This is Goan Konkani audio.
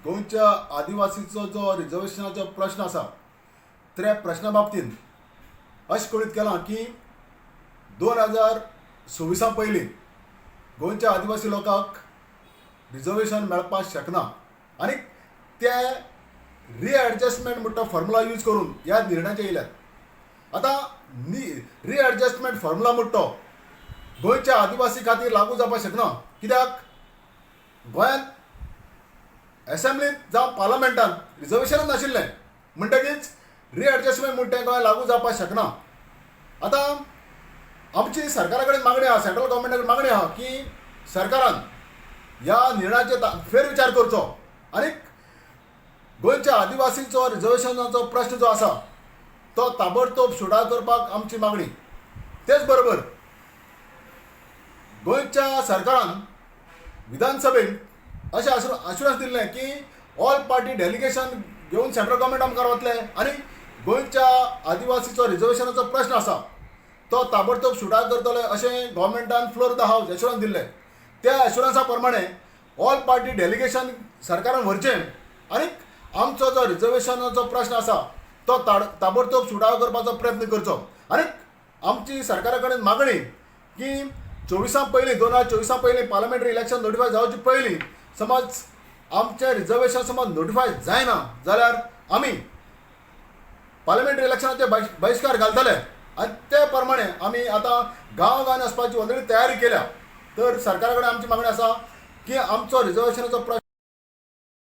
गोंयच्या आदिवासीचो जो रिजर्वेशनाचो प्रश्न आसा, त्या प्रश्ना बाबतींत अशें कळीत केलां की 2026 पयलीं गोंयच्या आदिवासी लोकांक रिजर्वेशन मेळपाक शकना आनी ते रिएडजस्टमेंट म्हणटा फॉर्मुला यूज करून ह्या निर्णयाचेर येयल्यात. आतां रिएडजस्टमेंट फॉर्मुला म्हणटा तो गोंयच्या आदिवासी खातीर लागू जावपाक शकना, कित्याक गोंयांत एसेंब्लींत जावं पार्लमेंटान रिजर्वेशनच नाशिल्लें, म्हणटकीच रिएडजस्टमेंट म्हणटा तें गोंयांत लागू जावपाक शकना. आतां आमची सरकारा कडेन मागणी आहा, सेंट्रल गव्हर्मेंटा कडेन मागणी आहा की सरकारान ह्या निर्णयाचेर फेरविचार करचो आनी गोंयच्या आदिवासींचो रिजर्वेशनाचो प्रश्न जो आसा तो ताबडतोब सुटावो करपाक आमची मागणी. तेच बरोबर गोंयच्या सरकारान विधानसभेंत अशें आश्वासन दिल्लें की ऑल पार्टी डेलिगेशन घेवन सेंट्रल गव्हर्मेंटा मुखार वतले आनी गोंयच्या आदिवासीचो रिजर्वेशनाचो प्रश्न आसा तो ताबडतोब सुटावो करतले अशें गव्हर्मेंटान floor the house assurance दिल्लें. त्या एश्युरन्सा प्रमाणे ऑल पार्टी डेलिगेशन सरकारान व्हरचें आनी आमचो जो रिजर्वेशनाचो प्रश्न आसा तो ताबडतोब सुटावो करपाचो प्रयत्न करचो. आनी आमची सरकारा कडेन मागणी की चोवीसा पयलीं, 2024 पयलीं, पार्लमेंटरी इलेक्शन नोटिफाय जावचे पयलीं समज आमचें रिजर्वेशन समज नोटिफाय जायना जाल्यार आमी पार्लमेंटरी इलेक्शनाचे बहिश्कार घालतले आनी ते प्रमाणे आमी आतां गांव गांवांनी वचपाची ऑलरेडी तयारी केल्या. तर सरकारा कडेन आमची मागणी आसा की आमचो रिजर्वेशनाचो प्रश्न